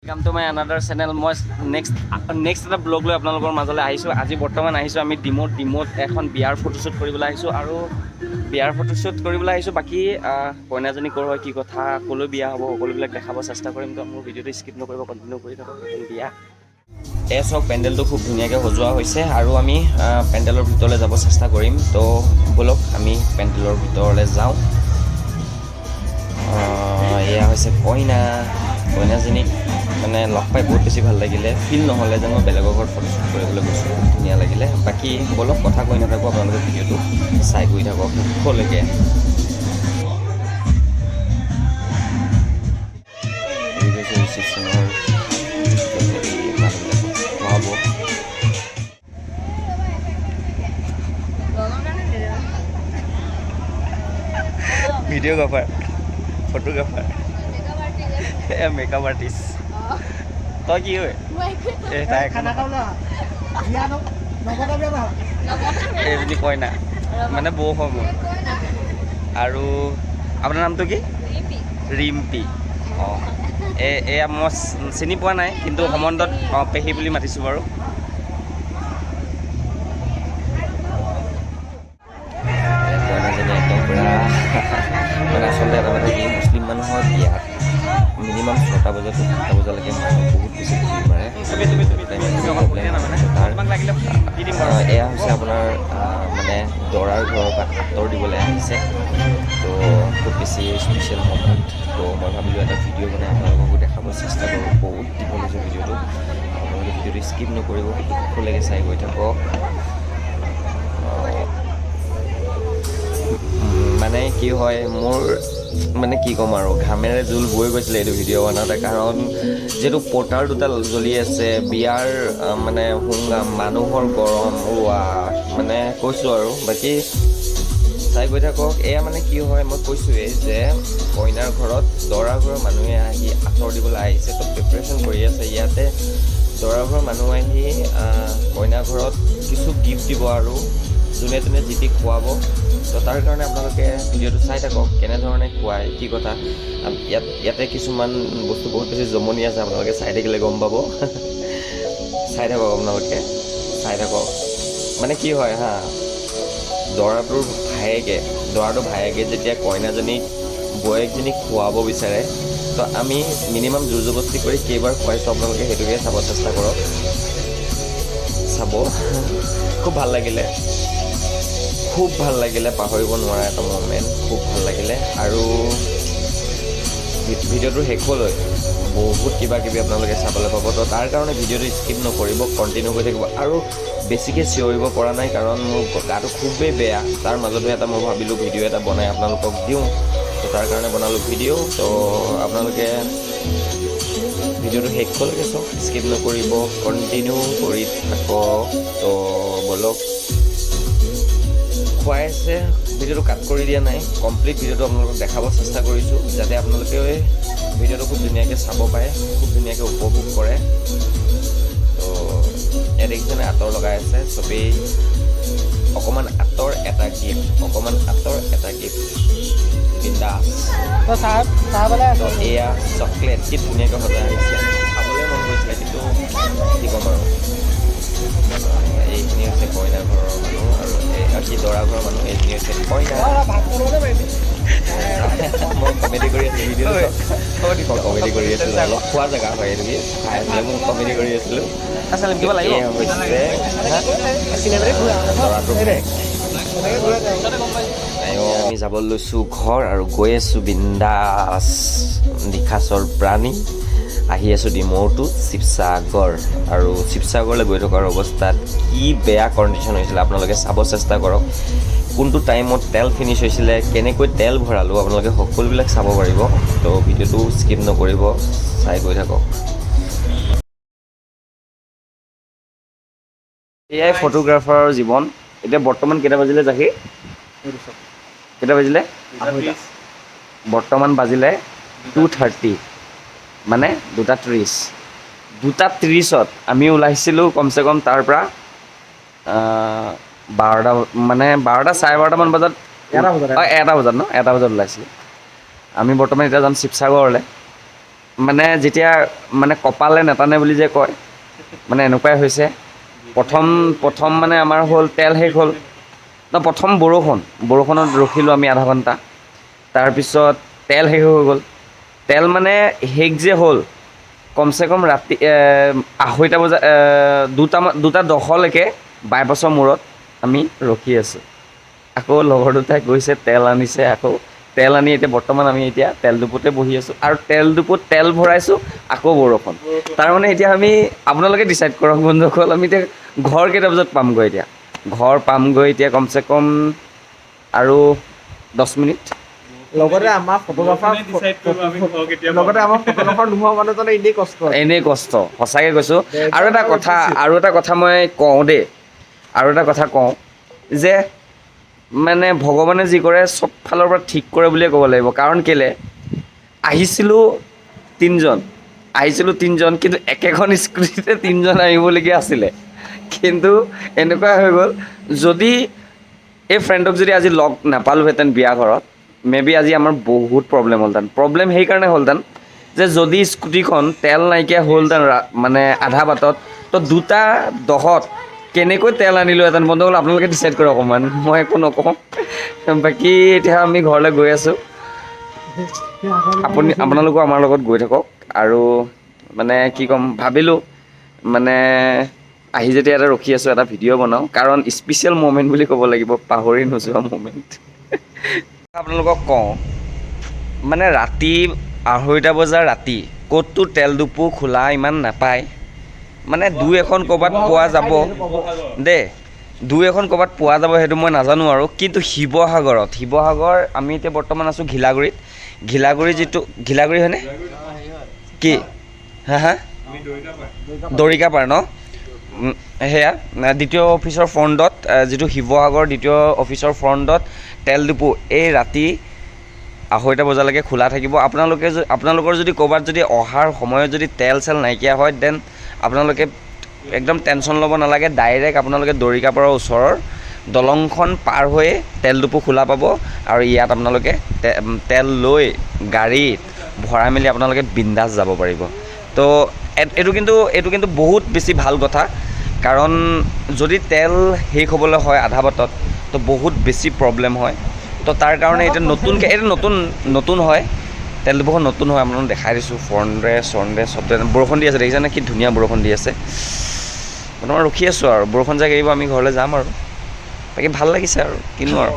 Welcome to my another channel. মই next next এটা blog লৈ আপোনালোকৰ মাজলৈ আহিছোঁ। আজি বৰ্তমান আহিছোঁ আমি ডিমৌত। ডিমৌত এখন বিয়াৰ ফটোশ্বুট কৰিবলৈ আহিছোঁ আৰু বিয়াৰ ফটোশ্বুট কৰিবলৈ আহিছোঁ। বাকী কইনাজনী ক'ৰ হয়, কি কথা, ক'লৈ বিয়া হ'ব, সকলোবিলাক দেখাব চেষ্টা কৰিম। তো মোৰ ভিডিঅ'টো স্কিপ নকৰিব, কণ্টিনিউ কৰি থাকক। এখন বিয়া। এয়া চাওক, পেণ্ডেলটো খুব ধুনীয়াকৈ সজোৱা হৈছে আৰু আমি পেণ্ডেলৰ ভিতৰলৈ যাব চেষ্টা কৰিম। তো ব'লক, আমি পেণ্ডেলৰ ভিতৰলৈ যাওঁ। এয়া হৈছে কইনা। কইনাজনীক মানে লগ পাই বহুত বেছি ভাল লাগিলে। ফিল নহ'লে যেন মই বেলেগৰ ঘৰত ফটোশ্বুট কৰিবলৈ গৈছোঁ। খুব ধুনীয়া লাগিলে। বাকী ব'লক, কথা কৈ নাথাকোঁ, আপোনালোকে ভিডিঅ'টো চাই গৈ থাকক শেষলৈকে। এই হৈছে ৰিচিপশ্যনৰ, য'ত নেকি মানুহবিলাকক খুৱাব। Videographer, photographer, makeup artist. তই কি হয়? এই তাই খানা খাবলৈ বিয়া নগদ বিয়া নহয়। এইজনী কইনা, মানে বৌ হয় মোৰ। আৰু আপোনাৰ নামটো কি? ৰিম্পী। অঁ, এই এয়া মই চিনি পোৱা নাই, কিন্তু সম্বন্ধত অঁ পেহী বুলি মাতিছোঁ বাৰু। কইনাজনী একদম পূৰা মানে আচলতে এটা কথা কি, মুছলিম মানুহৰ বিয়াত মিনিমাম 6টা বজাতো 7টা বজালৈকে মানুহ বহুত বেছি ভিৰ মাৰে। তাৰ এয়া হৈছে আপোনাৰ মানে দৰাৰ ঘৰৰ পৰা আঁতৰ দিবলৈ আহিছে। তো খুব বেছি স্পেচিয়েল মমেণ্ট। তো মই ভাবিলোঁ এটা ভিডিঅ' বনাই আপোনালোককো দেখাব চেষ্টা কৰোঁ। বহুত দীঘল হৈছে ভিডিঅ'টো, আপোনালোকে ভিডিঅ'টো স্কিপ নকৰিব, শেষলৈকে চাই গৈ থাকক। মানে কি হয়, মোৰ মানে কি ক'ম আৰু, ঘামেৰে জোল বৈ গৈছিলে এইটো ভিডিঅ' বনাওঁতে, কাৰণ যিহেতু পৰ্টাৰ দুটা জ্বলি আছে, বিয়াৰ মানে হুংগাম, মানুহৰ গৰম, ৱা মানে কৈছোঁ আৰু। বাকী চাই গৈ থাকক। এয়া মানে কি হয়, মই কৈছোঁৱেই যে কইনাৰ ঘৰত দৰা ঘৰৰ মানুহে আহি আঁতৰ দিবলৈ আহিছে। তো প্ৰিপেৰেশ্যন কৰি আছে ইয়াতে। দৰা ঘৰৰ মানুহ আহি কইনা ঘৰত কিছু গিফ্ট দিব আৰু যোনে তোনে যি টি খুৱাব। তো তাৰ কাৰণে আপোনালোকে ভিডিঅ'টো চাই থাকক, কেনেধৰণে খুৱায়, কি কথা। ইয়াতে কিছুমান বস্তু বহুত বেছি জমনি আছে, আপোনালোকে চাই থাকিলে গম পাব। চাই থাকক, আপোনালোকে চাই থাকক। মানে কি হয় হা, দৰাটোৰ ভায়েকে, দৰাটোৰ ভায়েকে যেতিয়া কইনাজনীক, বৌয়েকজনীক খুৱাব বিচাৰে, তো আমি মিনিমাম জোৰ জবস্তি কৰি কেইবাৰ খুৱাইছোঁ, আপোনালোকে সেইটোকে চাব চেষ্টা কৰক। চাব, খুব ভাল লাগিলে, খুব ভাল লাগিলে, পাহৰিব নোৱাৰা এটা মমেণ্ট, খুব ভাল লাগিলে। আৰু ভিডিঅ'টোৰ শেষলৈ বহুত কিবা কিবি আপোনালোকে চাবলৈ পাব। তো তাৰ কাৰণে ভিডিঅ'টো স্কিপ নকৰিব, কণ্টিনিউ কৰি থাকিব। আৰু বেছিকৈ চিঞৰিব পৰা নাই, কাৰণ মোৰ গাটো খুবেই বেয়া। তাৰ মাজতে এটা মই ভাবিলোঁ ভিডিঅ' এটা বনাই আপোনালোকক দিওঁ। তো তাৰ কাৰণে বনালোঁ ভিডিঅ'। তো আপোনালোকে ভিডিঅ'টো শেষলৈকে চাওক, স্কিপ নকৰিব, কণ্টিনিউ কৰি থাকক। তো ব'লক, খুৱাই আছে। ভিডিঅ'টো কাট কৰি দিয়া নাই, কমপ্লিট ভিডিঅ'টো আপোনালোকক দেখাব চেষ্টা কৰিছোঁ, যাতে আপোনালোকে ভিডিঅ'টো খুব ধুনীয়াকৈ চাব পাৰে, খুব ধুনীয়াকৈ উপভোগ কৰে। তো ইয়াত দেখিছেনে, আঁতৰ লগাই আছে চবেই। অকণমান আঁতৰ, এটা গিফ্ট, অকণমান আঁতৰ, এটা গিফ্ট, বিন্দাছ। তই চাহ চাহ পেলাই তো এয়া চকলেট, কি ধুনীয়াকৈ সজাই আহিছে। খাবলৈ মন গৈছিলে, কিন্তু কি ক'ম আৰু। এইখিনি হৈছে কইনা ঘৰৰ মানুহ আৰু এই কি, দৰা ঘৰৰ মানুহ। এইখিনি হৈছে কইনা। ভাত কৰিবলৈ পাৰিবি। মই কমেডি কৰি আছিলোঁ, ভিডিঅ' মই কমেডি কৰি আছিলোঁ। অলপ খোৱা জেগা হয় এইটো, কি খাই আছিলে, মই কমেডি কৰি আছিলোঁ। কিবা লাগিব? এয়া হৈছে দৰাটোৰ ভায়েক। আইঅ, আমি যাব লৈছোঁ ঘৰ আৰু গৈ আছোঁ বিন্দাছ, নিশাচৰ প্ৰাণী। আহি আছোঁ ডিমৌ টু শিৱসাগৰ। আৰু শিৱসাগৰলৈ গৈ থকাৰ অৱস্থাত কি বেয়া কণ্ডিশ্যন হৈছিলে, আপোনালোকে চাব চেষ্টা কৰক। কোনটো টাইমত তেল ফিনিছ হৈছিলে, কেনেকৈ তেল ভৰালোঁ, আপোনালোকে সকলোবিলাক চাব পাৰিব। তো ভিডিঅ'টো স্কিপ নকৰিব, চাই গৈ থাকক। এয়াই ফটোগ্ৰাফাৰৰ জীৱন। এতিয়া বৰ্তমান কেইটা বাজিলে জাহি? কেইটা বাজিলে? বৰ্তমান বাজিলে 2:30, মানে 2:30। 2:30ত আমি ওলাইছিলোঁ কমচে কম তাৰ পৰা 12টা, মানে 12টা 12:30মান বজাত। 1টা বজাত। অঁ, 1টা বজাত ন, 1টা বজাত ওলাইছিলোঁ আমি। বৰ্তমান এতিয়া যাম শিৱসাগৰলৈ। মানে যেতিয়া মানে কপালে নেটানে বুলি যে কয়, মানে এনেকুৱাই হৈছে। প্ৰথম প্ৰথম মানে আমাৰ হ'ল তেল শেষ হ'ল ন, প্ৰথম বৰষুণত ৰখিলোঁ আমি আধা ঘণ্টা। তাৰপিছত তেল শেষ হৈ গ'ল। তেল মানে শেষ যে হ'ল, কমচে কম ৰাতি 2:30 বজা, 2:10লৈকে বাইপাছৰ মূৰত আমি ৰখি আছোঁ। আকৌ লগৰ দুটাই গৈছে, তেল আনিছে। আকৌ তেল আনি এতিয়া বৰ্তমান আমি এতিয়া তেল ডিপুতে বহি আছোঁ আৰু তেল ডিপুত তেল ভৰাইছোঁ, আকৌ বৰষুণ। তাৰমানে এতিয়া আমি, আপোনালোকে ডিচাইড কৰক বন্ধুসকল, আমি এতিয়া ঘৰ কেইটা বজাত পামগৈ? এতিয়া ঘৰ পামগৈ এতিয়া কমচে কম আৰু 10 মিনিট। লগতে আমাৰ ফটোগ্ৰাফাৰ লগতে আমাৰ ফটোগ্ৰাফাৰ নোহোৱা মানুহজনে এনেই কষ্ট। এনেই কষ্ট, সঁচাকৈ কৈছোঁ। আৰু এটা কথা মই কওঁ দেই, আৰু এটা কথা কওঁ যে মানে ভগৱানে যি কৰে চব ফালৰ পৰা ঠিক কৰে বুলিয়ে ক'ব লাগিব। কাৰণ কেলৈ, আহিছিলোঁ তিনিজন, আহিছিলোঁ তিনিজন, কিন্তু একেখন স্কুটিতে তিনিজন আহিবলগীয়া আছিলে। কিন্তু এনেকুৱা হৈ গ'ল, যদি এই ফ্ৰেণ্ডক যদি আজি লগ নাপালোহেঁতেন বিয়া ঘৰত, মে বি আজি আমাৰ বহুত প্ৰব্লেম হ'লহেঁতেন। প্ৰব্লেম সেইকাৰণে হ'লহেঁতেন যে যদি স্কুটিখন তেল নাইকিয়া হ'লহেঁতেন মানে আধা বাটত, তো 2:10ত কেনেকৈ তেল আনিলোহেঁতেন বন্ধুসকল? আপোনালোকে ডিচাইড কৰক অকণমান, মই একো নকওঁ। বাকী এতিয়া আমি ঘৰলৈ গৈ আছোঁ। আপোনালোকো আমাৰ লগত গৈ থাকক। আৰু মানে কি ক'ম, ভাবিলোঁ মানে আহি যেতিয়া এটা ৰখি আছোঁ, এটা ভিডিঅ' বনাওঁ, কাৰণ স্পেচিয়েল মমেণ্ট বুলি ক'ব লাগিব, পাহৰি নোযোৱা মমেণ্ট। আপোনালোকক কওঁ, মানে ৰাতি 2:30 বজাৰ ৰাতি ক'ততো তেল ডিপু খোলা ইমান নাপায়। মানে দুই এখন ক'ৰবাত পোৱা যাব দেই, দুই এখন ক'ৰবাত পোৱা যাব, সেইটো মই নাজানো আৰু। কিন্তু শিৱসাগৰত, শিৱসাগৰ আমি এতিয়া বৰ্তমান আছোঁ ঘিলাগুৰিত। ঘিলাগুৰি যিটো ঘিলাগুৰি হয়নে কি, হা হা, দৰিকাপাৰ ন? সেয়া দ্বিতীয় অফিচৰ ফ্ৰণ্টত, যিটো শিৱসাগৰ দ্বিতীয় অফিচৰ ফ্ৰণ্টত তেল ডিপু এই ৰাতি 2:30 বজালৈকে খোলা থাকিব। আপোনালোকৰ যদি ক'ৰবাত যদি অহাৰ সময়ত যদি তেল চেল নাইকিয়া হয়, then আপোনালোকে একদম টেনশ্যন ল'ব নালাগে। ডাইৰেক্ট আপোনালোকে দৰিকাপাৰৰ ওচৰৰ দলংখন পাৰ হৈয়ে তেল ডিপু খোলা পাব আৰু ইয়াত আপোনালোকে তেল লৈ গাড়ীত ভৰাই মেলি আপোনালোকে বিন্দাছ যাব পাৰিব। তো এইটো কিন্তু বহুত বেছি ভাল কথা, কাৰণ যদি তেল শেষ হ'বলৈ হয় আধা বাটত, তো বহুত বেছি প্ৰব্লেম হয়। তো তাৰ কাৰণে এতিয়া নতুনকৈ, এইটো নতুন নতুন হয়, তেল ডিপুখন নতুন হয়। আপোনালোক দেখাই দিছোঁ ফ্ৰণ্টে চৰণতে চব। বৰষুণ দি আছে, দেখিছেনে কি ধুনীয়া বৰষুণ দি আছে। বৰ্তমান ৰখি আছোঁ আৰু বৰষুণ যাক এৰিব, আমি ঘৰলৈ যাম আৰু। বাকী ভাল লাগিছে আৰু কিনো আৰু।